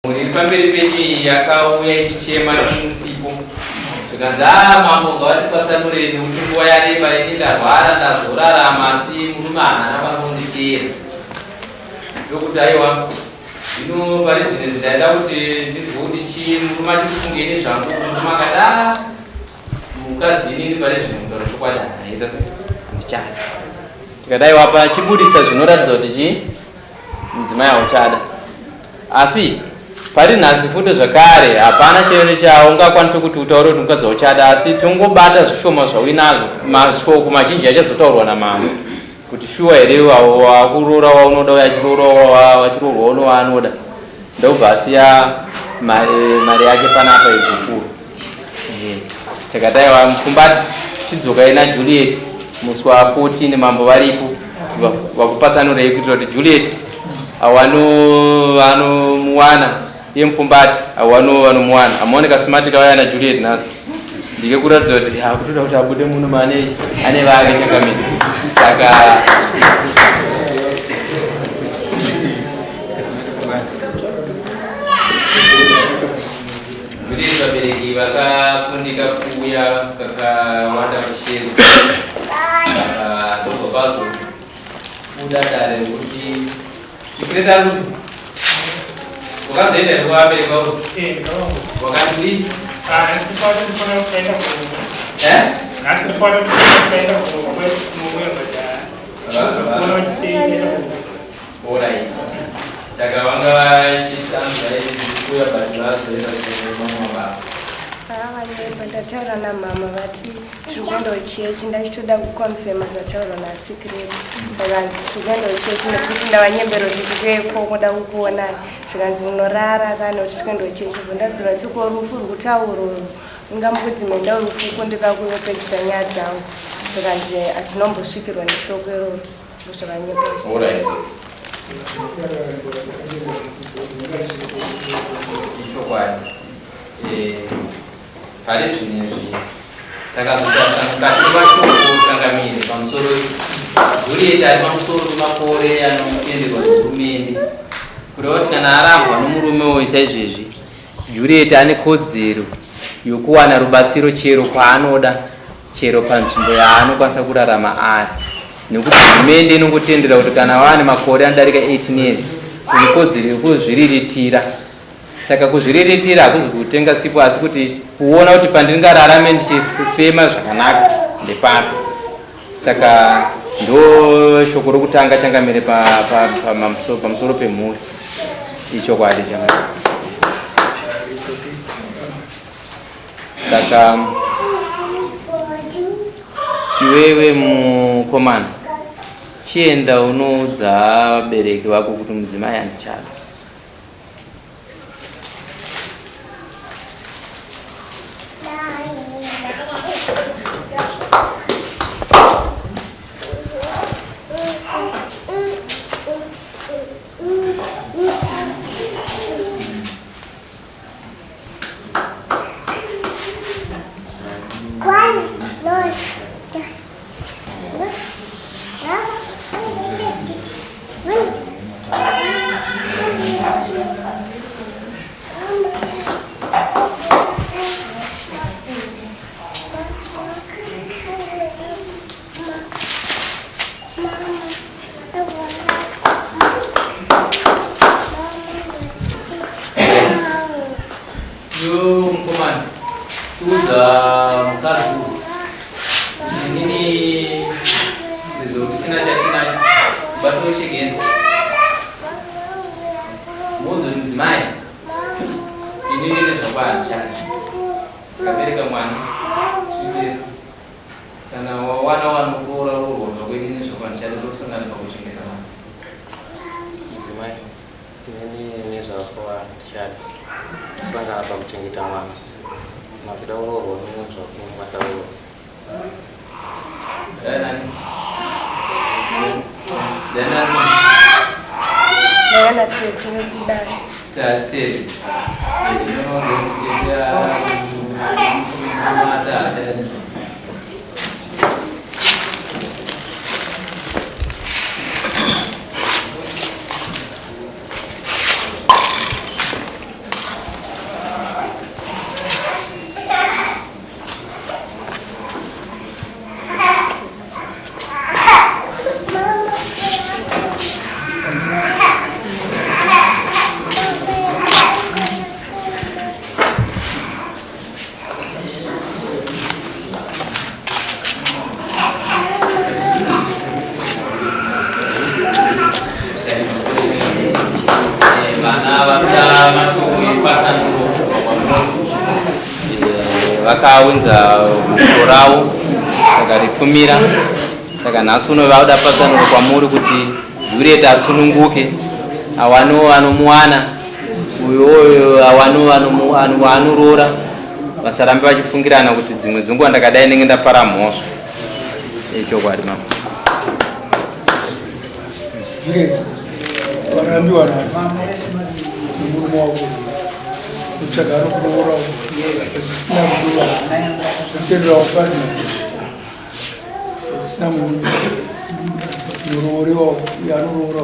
Mhuri iri pamberi penyu iyi yakauya ichichema nemusipo zvikanzi aa mambo ngavatifatsanurei nekuti nguva yareba ini ndarwara ndazorarama asi murume haana panonditeera ndokuti aiwa zvino pari zvino izvi ndaida kuti ndinzwe kuti chii murume achiri kufungei nezvangu murume akati aa mukadzi inini pari zvino kutaura chokwadi handaita se handichada tikadai wapa chibudisa zvinoratidza kuti chii mudzimai hauchada asi pari nhasi futi zvakare hapana chero chaungakwanise kuti utaure kuti mukadzi hauchada asi tongobata zvishoma zvauinazvo mashoko mazhinji achazotaurwa namambo kuti shuwa here wakuroora waunoda uye achiroora achiroorwa uno waanoda ndobva asiya mari yake panapa yegupuro Takati aiwa mupfumbati chidzokai naJuliet musi wa 14 mambo varipo vakupatsanurei kuitira kuti Juliet awanomuwana iye mupfumbati awano vanomuwana amuone kasimati kauya naJuliet nhasi ndike kuratidza kuti akutoda kuti abude muno mane ane vake chakamira saka Kuti vabereki vakafundika kuuya kakawanda vachisheedza saka ndobva pazobuda dare rekuti secretary wakazoenda here kuvabereki vako wakati kudii Alright. Saka vanga vachitanza kuuya but vazoenda kune mamwe mabasa. Vanemba ndataura namama vati tiri kuenda kuchechi ndachitoda kuconfirma zvataurwa nasecret zvikanzi tiri kuenda kuchechi nekuti ndavanyembera kuti tikueko kuda kukuonai zvikanzi unorara kana kuti tikuenda kuchechi bvo ndaziva tiko rufu rwekutaura urwu inga mukudzi menda rufu kundikakuyopedzisa nyaya dzangu zvikanzi hatinombosvikirwa neshoko iroro Alright. Ichokwadi. Eh, pari zvino izvi takazotarisa mukati memashoko changamire pamusoro Juliet ari pamusoro pemakore anotenderwa nehurumende kureva kuti kana arambwa nomurume uyu saizvezvi Juliet ane kodzero yokuwana rubatsiro chero kwaanoda chero panzvimbo yaanokwanisa kurarama ari nekuti hurumende inongotendera kuti kana waane makore anodarika 18 years une kodzero yekuzviriritira saka kuzviriritira hakuzi kutenga sipo asi kuti kuona kuti pandingararame ndichifema zvakanaka ndepapi saka ndo shoko rokutanga changamire pamusoro pemhuri ichokwadi changamire Saka iwewe mukomana chienda unoudza vabereki vako kuti mudzimai handichada. Yo mukomana, chiudza mukadzi uyu inini sezvo tisina chatinacho bato shegenzi muudze kuti mudzimai inini nezvakwa handichadi ndakabereka mwana tiri tese Kana wawana wanokuroora roorwa zvako inini nezvako handichade tokusangana pakuchengeta vana. Mudzimai, inini nezvako handichade tosangana pakuchengeta mwana. Kana uchida kuroorwa nemumwe zvako unokwanisa kuroorwa. Nani? Nani? Diana tete vekudai. Tete. Ndinoona kuti tete mata achada nezvako. Vakaunza shoko ravo vakaritumira, saka nhasi uno vakuda patsanuro kwamuri kuti Juliet asununguke, awanewo anomuwana, uyoyo awanewo waanoroora, vasarambe vachifungirana kuti dzimwe dzenguva ndakadai ndenge ndapara mhosva. Chokwadi mama. Juliet, warambiwa nhasi nemurume wako, utsvaga anokuroora zvisina kudiwa, utendera wapartner zvisina murooriwa anoroora.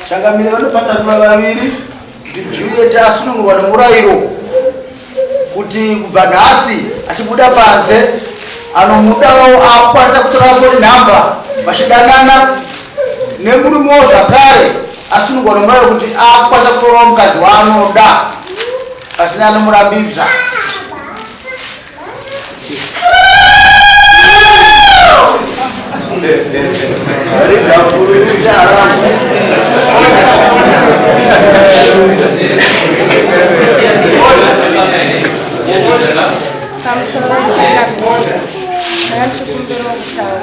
Changamire, vanopatsanura vaviri kuti Juliet asunungurwa nemurayiro kuti kubva nhasi achibuda panze anomudawo akukwanisa kutora phone number vachidanana nemurumewo. Zvakare asunungurwa nemurayiro kuti akukwanisa kutorawo mukadzi waanoda pasina anomurambidza. Pamusoro, changamire, ndakachikumbirawo kutaura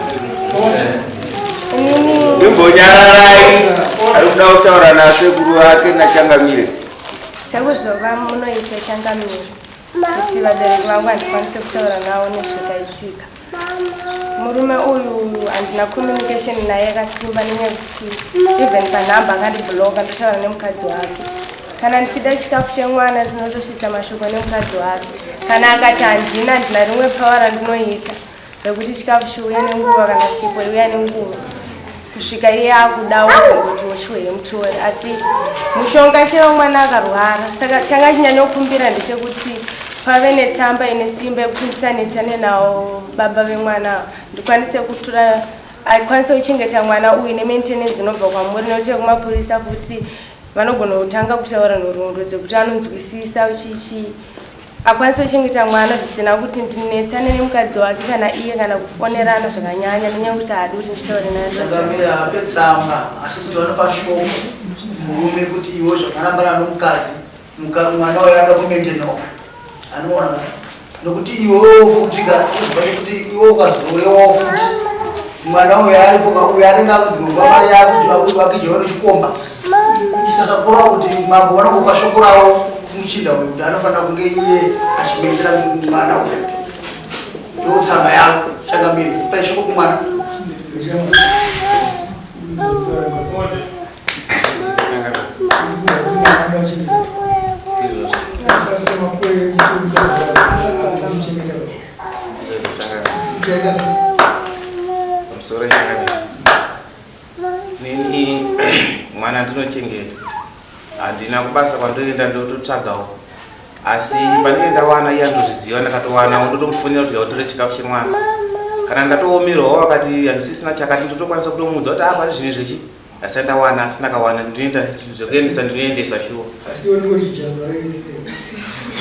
inini. Imbonyararai, ari kuda kutaura nasekuru vake nachangamire. Sekuzova munoita, changamire, kuti vabereki vangu handikwanise kutaura navo nezvakaitika. Murume uyu handina communication naye yakasimba nenyaya yekuti even panhamba akandibloka, ndotaura nemukadzi wake. Kana ndichida chikafu chemwana, ndinotosvitsa mashoko nemukadzi wake. Kana akati handina, handina rimwe power randinoita rekuti chikafu chiuye nenguva kana sipo iuya nenguva, kusvika iye akudawo kuti ochiuye mutore. Asi mushonga chero mwana akarwara. Saka changa chinyanyokumbira ndechekuti pave netsamba ine simba yekuti ndisanetsane nawo baba vemwana, ndikwanise kutora, akwanise kuchengeta mwana uyu nemaintenance inobva kwamuri. Nekuti vekumapurisa futi vanogona kutanga kutaura nhoroondo dzekuti anonzwisisa chichi, akwanise kuchengeta mwana zvisina kuti ndinetsane nemukadzi wake kana iye kana kufonerana zvakanyanya, nenyaya yekuti haadi kuti nditaure naye. Changamire, hape tsamba, asi kuti vanopa shoko murume kuti iwe zvakarambana nomukadzi, mwana uyo anoda kumaintainawo, anoona ka, nokuti iwewo futi ka, uziva kuti iwe ukazororewawo futi mwana uyo aripo ka, uyo anenge akudzimwe mari yako vakidyawo nechikomba. Saka kureva kuti mambo vanongopa shoko ravo muchinda uyu kuti anofanira kunge iye achimaintaina mwana uyu. Ndo tsamba yavo, changamire, pai shoko kumwana. Izvozvo. Pasina makore muchengeta. Izvozvo, changamire. Uchaita sei? Pamusoro, changamire, nini mwana ndinochengeta, handina kubasa kwandoenda, ndototsvagawo, asi pandinenge ndawana iye andozviziva, ndakatowanawo ndotomufonera kuti yautore chikafu chemwana. Kana ndatoomerwawo akati handisisina chakati, ndotokwanisa kutomuudza kuti apa zvinhu zvechi asi ndawana, asi ndakawana ndinoita zvekuendesa, ndinoendesa shuwa. Asi iwe ndingochidya zuva rese.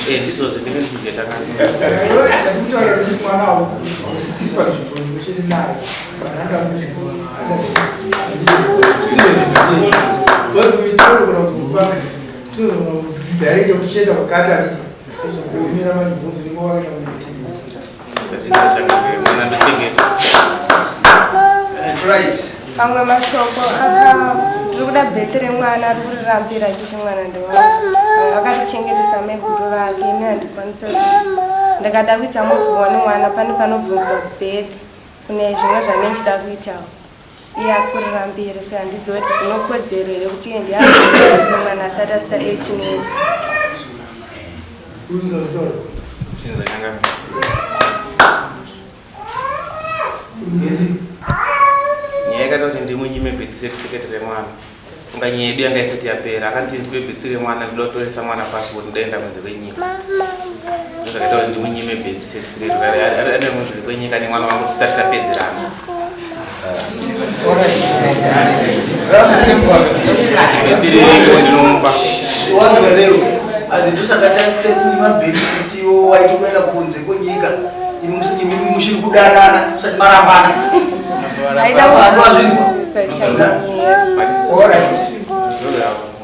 Eh, ndizvozvo ndinenge ndichidya, changamire. Saka iwe chandikutaura kuti mwana hausisiri panzvimbo imwe chete naye, vanhu anoda kuti adasi because uitoro kana kuzokupa tinozoona director kuti chienda kwakati, handiti uzokuomera manje bhozi unenge wakaita kunetsi. Changamire, mwana ndochengeta. Right. Pamwe mashoko aka ndiri kuda birth remwana, ari kurirambira achiti mwana ndewangu, akatichengetesa maiguru vake. Ini handikwanisi kuti ndakada kuita move on mwana, pane panobvunzwa birth kune zvimwe zvane ndichida kuitawo, iye akurirambira. Saka handizivi kuti zvinokodzero here kuti iye ndiye mwana asati asvitsa 18 years. Unoziva kutaura? Chinza, changamire. Nyaya yakaita kuti ndimunyime birth certificate remwana, kunga nyaya yedu yanga isati yapera. Akanditi ndipe birth remwana, ndinoda kutoresa mwana passport, ndoenda kunze kwenyika. Ndozvakaita kuti ndimunyime birth certificate kuti aende kunze kwenyika nemwana wangu tisati tapedzerana. Asi birth ririko, ndinomupa. Wanzwa leo ati ndosaka takunyima birth kuti iwo waiti kuenda kunze kwenyika, imi muchiri kudanana musati marambana. Aida Vanhu vazvinzwa. kunzwisisa, changamire. Alright.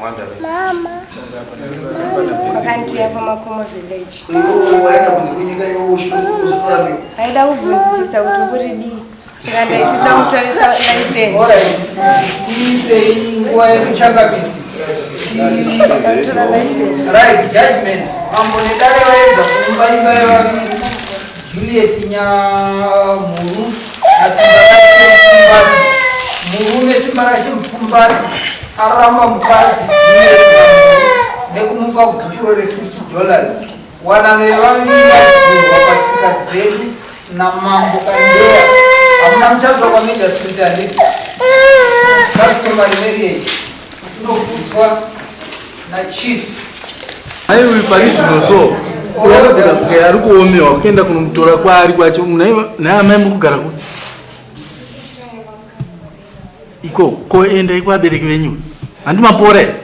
Mwandare. Kwakandiya paMakomo village. Iwe waenda kunze kwenyika iwe uchizotora miko. Aida kubvunzisisa kuti kuri dii. Saka ndaiti toda kutoresa license. Alright. Tiitei nguva yekuchangamira. Toda kutora license. Right, judgment. Mambo nedare vaedza kuumba imba yevaviri. Juliet Nyamhuru naSimbarashe Mupfumbati. Murume Simbarashe Mupfumbati aramba mukadzi Juliet Nyamhuru nekumupa gupuro re50 dollars. Wanano yevaviri yagurwa patsika dzedu namambo Kandeya. Hamuna muchato kwaMajor Street handiti? Customary marriage inokudzwa nachief. Mai uyu pari zvino so uyakuda kuti ari kuomewa kuenda kunomutora kwaari kwacho naye amai mukugara ku ikoko koendai kuvabereki venyu handi mapora here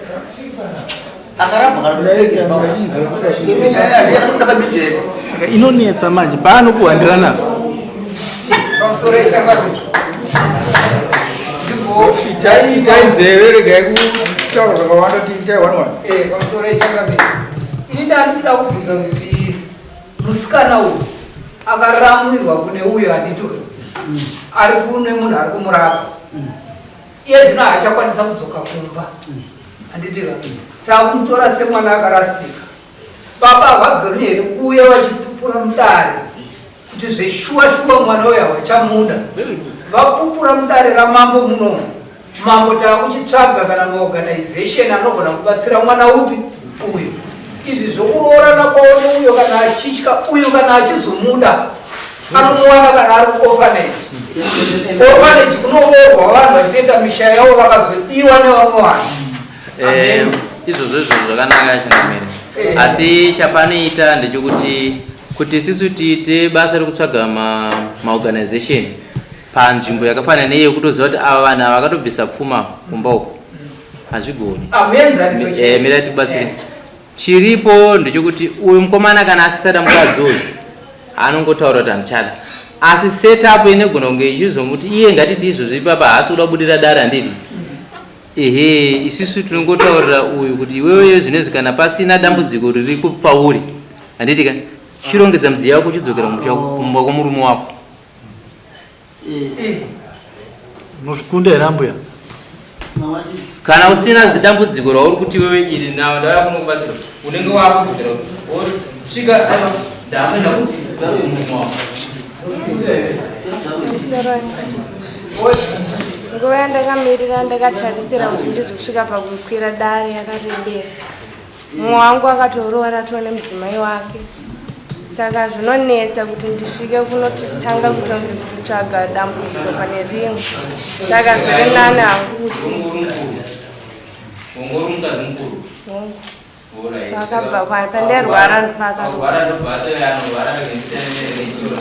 inonetsa manje paanokuhandirana Itai nzeve regai kutaura zvakawanda tiitai one one. Eh, pamusoro echangamire. Ini ndandida kubvunza kuti musikana uyu akaramwirwa kune uyo handiti uyu ari kune munhu ari kumurapa iye zvino haachakwanisa kudzoka kumba handiti ka takumutora semwana akarasika baba havagoni here kuuya vachipupura mudare kuti zveshuwa shuwa mwana uyu havachamuda vapupura mudare ramambo munomu mambo taakuchitsvaga kana maorganization anogona kubatsira mwana upi uyu izvi zvokuroorana kwavo neuyo kana achitya uyu kana achizomuda anomuwana kana ari kuorphanage orphanage kunoroorwa vanhu vachitoenda misha yavo vakazodiwa nevamwe vanhu Eh, izvozvo izvozvo zvakanaka changamire Eh. asi chapanoita ndechekuti kuti isisu tiite basa rekutsvaga maorganization panzvimbo yakafanana neiyo kutoziva kuti ava vanhu ava vakatobvisa pfuma kumba uko hazvigoni Hamuenzaniso chete. Eh, mira tibatsire Eh. chiripo ndechekuti uyu mukomana kana asisada mukadzi uyu anongotaura kuti handichada asi setup inogona kunge ichizomuti iye ngatiti izvozvo ipapa haasi kuda kubudira dare handiti ehe isusu tinongotaurira uyu kuti iwewe zvinezvi kana pasina dambudziko riri pauri handiti ka chirongedza midziyo yako uchidzokera kumba kwomurume wako Unozvikunda here ambuya? Kana usina zvidambudziko rauri kuti wewe iri nawo ndauya kunokubatsira unenge wakudzokera wosvika aiwa ndakuenda kumurume wako. Nguva yandakamirira ndakatarisira kuti ndizosvika pakukwira dare yakarebesa. Mumwe wangu akatoroora atove nemudzimai wake. Saka zvinonetsa kuti ndisvike kunotanga kutonge kutsvaga dambudziko pane rimwe. Saka zviri nani hangu kuti Ongori mukadzi mukuru. Hongu. Alright. Pakabva pandairwara ndopaka. Arwara ndobva atouya anorwara akandisiyana nechiro.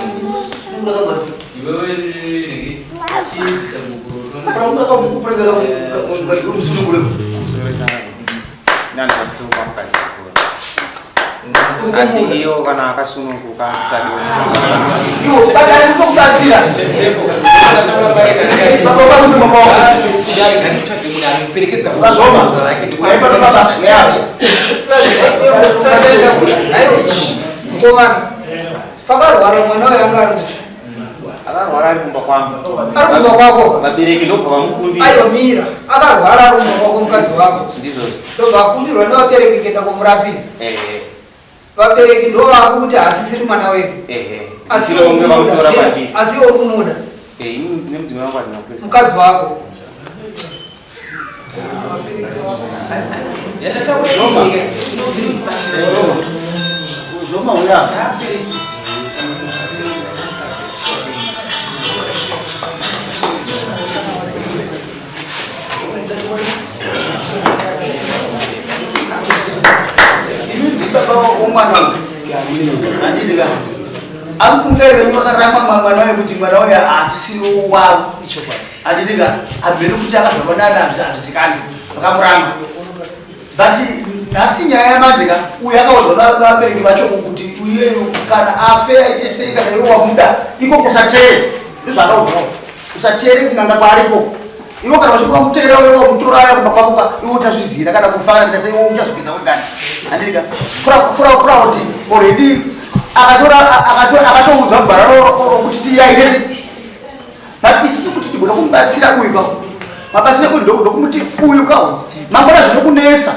Iwewe nenge chibvisa gupuro. Asi iyo kana akasununguka asadiwa. Mukomana, pakarwara mwana uyo anga ari Akarwara ari kumba kwangu. Ari kumba kwako? Vabereki ndobva vamukumbira. Aiwa mira, akarwara ari kumba kwako mukadzi wako. Ndizvo. Tobva akumbirwa nevabereki kuenda komurapisa. Ehe. Vabereki ndo vakuti haasisiri mwana wedu. Ehe. Asi Ivo vange vamutora kwandiri. Asi iwe uri kumuda. Eh, ini ndine mudzimai wangu handina kupesa. Mukadzi wako. Zvoma uya. Ini ndibaba womwana uyu. Handiti ka. Ari kunga iwe wakaramba mwana uyu kuti mwana uyu haasisiri wavo. Handiti ka. Hamheno kuti akazvarwa nani hazvizikanwi. Vakamuramba. But nhasi nyaya yamanje ka uyu akaudzwa vabereki vacho kuti uyeyu kana afe aite sei kana iwe wamuda iko kusatere ndozvaakaudzwawo usatere kun'anga kwaari ikoko. Iwe kana uchinge wamuteera wewe wamutora aya kumba kwako ka iwe uchazvizira kana kufara kuita sei iwe uchazvipedza wegani. Handiti ka? Kura kura kura kuti already akatora akatora akatoudzwa gwara rokuti tiyaite sei. But isusu kuti tigona kumubatsira uyu ka. Mabatsira kuti ndokumuti uyu ka. Mangwana zvinokunetsa.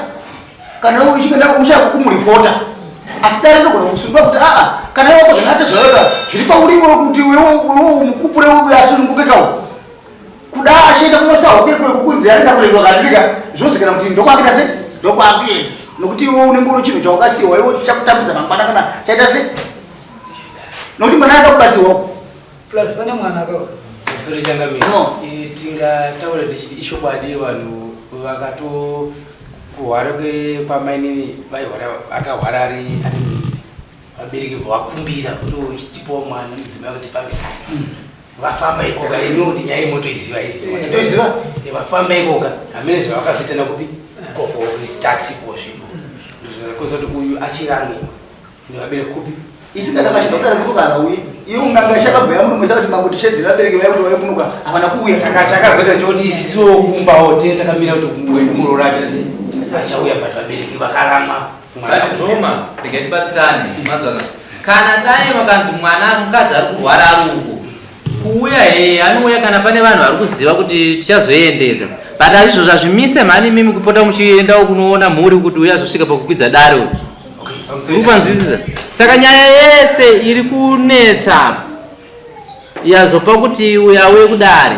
Kana uchinge uchaya kumuripota. Asi dare ndogona kusunga kuti aa kana iwe wakozana tezvaweka zviri pauri iwe kuti iwe umukupure uyu asununguke kawo. Kuda achienda kunoita hope kwekunzi arenda kuregwa kandika zvozikana kuti ndokwakita se ndokwakuenda nokuti iwe unenge uri chinhu chawakasiwa iwe chichakutambudza mangwana kana chaita se nokuti mwana anoda kubatsirwa plus pane mwana ka Sorry changamire. No. Tingataura tichiti ishokwadi vanhu vakato kuhwara kwamainini vaihwara akahwara ari ari vabereki vakumbira kuti tipowo mwana mudzimai kuti tifambe naye. Vafamba ikoka ini kuti nyaya yemotoiziva izi. Toiziva. Vafamba ikoka hamene zvavakazoitana kupi koko taxi ko zvedu. Ndozvakakonza kuti uyu achiramwiwa nevabereki kupi Isi kana vachida kudaro ndipo kana uye iwe unganga chakabhuya muno mwesa kuti mambo tichedzera vabereki vaya kuti vauye kunoka havana kuuya. Saka chakazoita chekuti isisiwo kumbawo tine takamira kuti wedu muroora achasi achauya but vabereki vakaramwa mwana. But zvoma regai tibatsirane manzwa kana dai vakanzi mwana mukadzi ari kurwara ari uko kuuya hee anouya kana pane vanhu vari kuziva kuti tichazoendesa but izvozvo hazvimise mhani imimi kupota muchiendawo kunoona mhuri kuti uya azosvika pakukwidza dare uyu uri kupanzwisisa saka nyaya yese iri kunetsa yazopa kuti uya auye kudare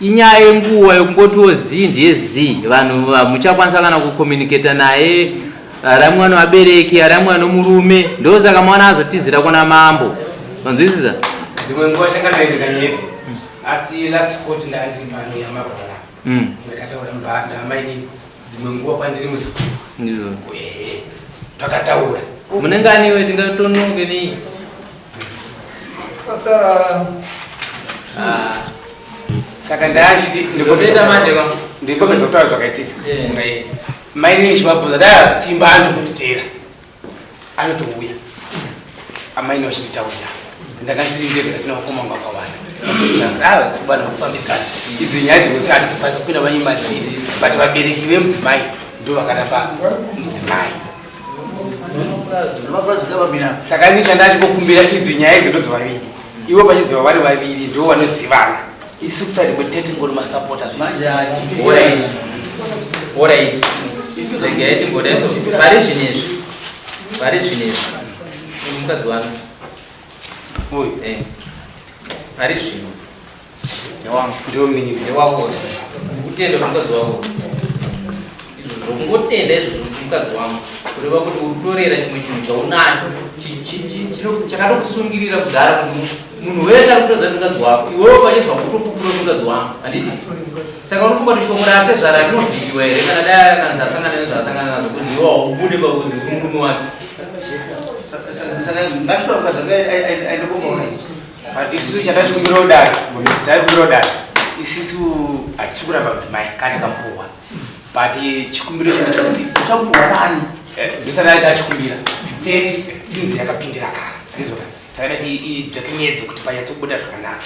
inyaya yenguva yekungotiwo zii ndiye zii vanhu hamuchakwanisa kana kucommunicata naye aramwiwa nevabereki aramwiwa nomurume ndosaka mwana azotizira kuna mambo manzwisisa Dzimwe nguva changa ndaenda kanyepo asi last court ndandiri pano yamabhora ndakataura ndamainini dzimwe nguva kwandiri muzukuru Ndizvo. Ehe, takataura Munenganiwe tingatonoke nei pasara Ah, saka ndachiti Ndopeta manje kwa. ndikopedza kutaura zvakaitika Yeah. Mainini chivabvunza dai simba anotokunditeera anotouya amaini vachinditaurira ndakandisiri ndega ndakina vakoma vangu vakawanda saka simba kufambidzana idzi nyaya dzekuti hatisi kukwanisa kupinda manyima dziri but vabereki vemudzimai ndo vakaramba mudzimai Mapurazi ndavamira. Saka ini chandachikokumbira idzi nyaya idzi ndozovaviri ivo pachiziva vari vaviri ndo vanozivana isu kusati kwetete ngori masapota. Manje ati. Alright. Alright. Regai timbodai so. Pari zvinezvi. Pari zvinezvi. Uyu mukadzi wangu. Uyu Eh. Pari zvino. Ndewangu. Ndiwo munin'ina. Ndewako. Kutenda mukadzi wako. Izvozvo kungotenda izvozvo kuti mukadzi wangu. Kureva kuti uri kutorera chimwe chinhu chaunacho chakatokusungirira kudhara kuti munhu wese ari kutoziva kuti mukadzi wako. Iwewe pachezwa kutopupura kuti mukadzi wangu. Handiti? Saka unofunga kuti shoko raatezvara rinovhikiwa here kana dai akanzi asangana nezvaasangana nazvo kuti iwe haubude pakunzi uri murume wake? Saka ngatitora mukadzi wake aende kumba. But isusu chandachikumbira kudai taikumbira kudai isisu hatisi kuramba mudzimai kana tikamupuhwa but chikumbiro chedu chekuti Uchamupuhwa nani? Ndosati ndachikumbira state since yakapindira kare ndizvo takada kuti idzvakenyedze kuti panyatsobuda zvakanaka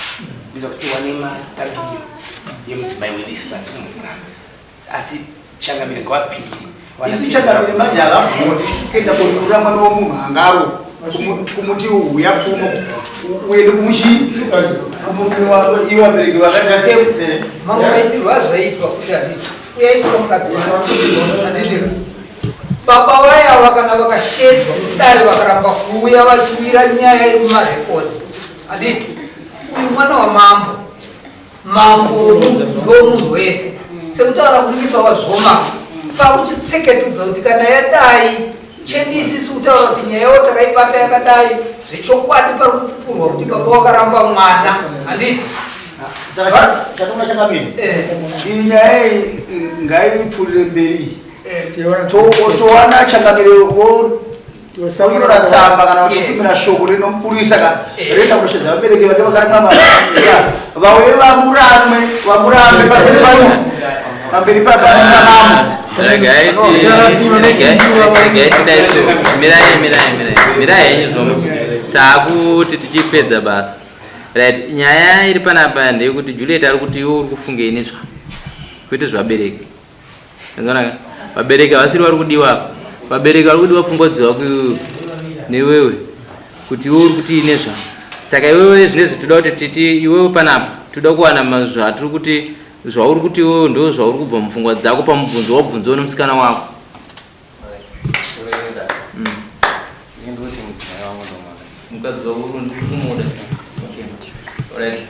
ndizvo kuti tiwane matangiriro yemudzimai wedu isusu hatisi kumuramba asi changamire ngavapindire. Isu changamire manje havagoni kuenda konyorera mwana womunhu angaro kumuti uya kuno uende kumuchii kumurume wako iwo vabereki vakaita se Mamwe maitirwo azvaiitwa futi handiti uyaitwa mukadzi wake handiti baba vayava kana vakashedzwa mudare vakaramba kuuya vachiwira nyaya iri mumarecords handiti uyu mwana wamambo mambo ndomunhu wese sekutaura kuri kuitwa kwazvoma pakuchitseketudza kuti kana yadai chendisisi kutaura kuti nyaya yawo takaibata yakadai zvechokwadi pari kupupurwa kuti baba wakaramba mwana handiti. Saka chatoona changamire iyi nyaya iyi ngaipfuurire mberi. Towana changamire wonyora tsamba kana kutumira shoko rinomupurisa ka roenda kunoshedza vabereki vake vakarimwa mwana vauye vamuramwe vamurambe pamberi pano pamberi pamambo. Regai tidaiso. Mirai, mirai, mirai, mirai henyu zvomwe taakuti tichipedza basa. Right, nyaya iri panapa ndeyekuti Juliet ari kuti iwe uri kufungei nezva Kwete zvevabereki. Anzwanaka? Vabereki havasiri vari kudiwa apa. Vabereki vari kudiwa pfungwa dzako iwewe newewe kuti iwe uri kuti ine zva. Saka iwewe zvinezvi toda kuti titi iwewe panapa toda kuwana zvatiri kuti zvauri kuti iwewe ndo zvauri kubva mupfungwa dzako pamubvunzo wabvunziwa nemusikana wako. Mukadzi wako uri kumuda. Okay. Alright.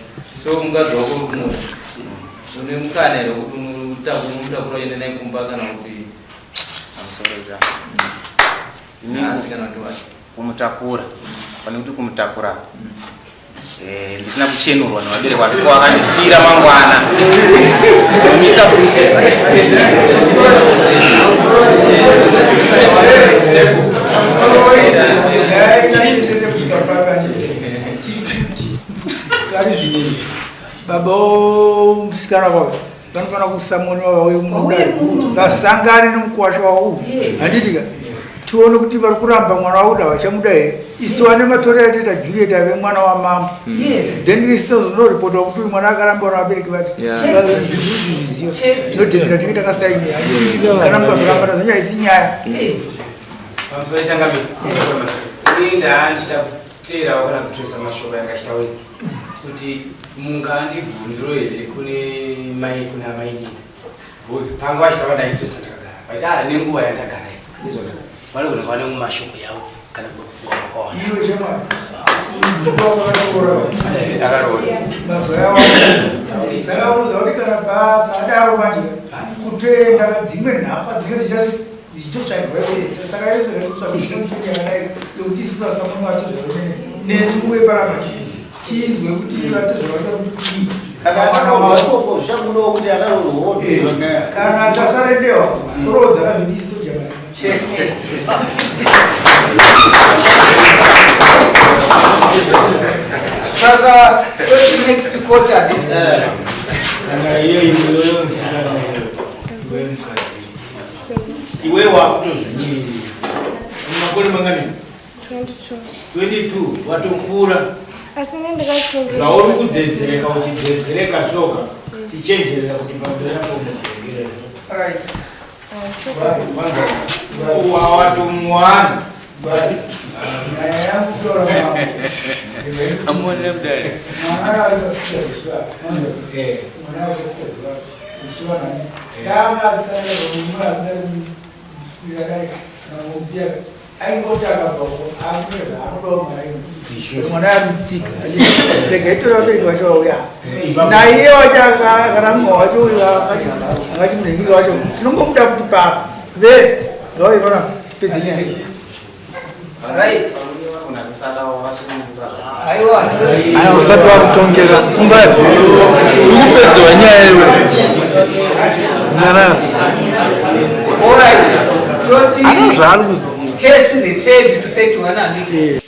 So mukadzi wako uri kumuda. Une mukana here wekuti unomutakura uende naye kumba kana kuti Nhasi kana kuti wacho? Kumutakura. Pane kuti kumutakura. Eh, ndisina kuchenurwa nevabereki vake ko vakandifira mangwana. Misa Baba musikana wavo vanofanira kusamoniwa vauye muno vasangane nemukuwasha wavo uyu handiti ka tione kuti vari kuramba mwana wavo kuti havachamuda here isi tiwane matore atoita Juliet ave mwana wamambo then isi tozonoripotwa kuti uyu mwana akaramba navabereki vake zviziva nodhedzera tinge takasainira kana mukazorambana zvanyaya isi nyaya Pamusoro changamire. Ini ndaandichida kuteerawo kana kutoisa mashoko yanga achitaura kuti mungandibvunziro here kune mai kuna amainini because panguva achitaura ndachitoisa ndakagara but ah nenguva yandagara iyi ndizvona vanogona kuva nemashoko yavo kana kufunga kwakawanda. Iwe shamwari Akaroora. Mazuva awo saka unoziva kuti kana padaro manje kutoenda dzimwe nhapwa dzinenge dzichasi dzichitotsvairwa iwe saka yesu rekutsvaga chete yakadai yekuti isu vasamuni vatezvavamene neni muve parapa chete tinzwe kuti vatezvavaita kuti kudii. Kana akaroorwa ikoko zvichabudawo kuti akaroorwa. Kana tasarendewa toroodza kazvidi isu todya mari. Saka toti next quarter ne? Kana iye iwewe musikana iwewe, iwe mukadzi iwe wakutozvimirira. Makore mangani? 22. 22 watokura. Asi ini ndikasunga. Zvauri kudzedzereka uchidzedzereka soka tichenjerera kuti pamberi apo unodzengera. Right. Wawatomuwana. Nyaya yangu kutaura mambo. Amuonere mudare. Mwana akasiya zuva. Mwana akasiya zuva. Zuva nani? Kama asina murume asina kukwira dare kana kumusiya aingoti akabva uko akune zvaanodawo mwana iwe. Mwana amutsika. Rega itore vabereki vacho vauya. Naiye wacho akaramwa wacho uyu akachimunhingiri wacho tinongomuda futi papa vese ngavauye pana pedze nyaya iyi. Right. Aiwa usati wakutongera pfungwa uri kupedzewa nyaya iwe. Nyarara. Alright. Toti Ano zvaari kuziva. Case referred to 31 handiti.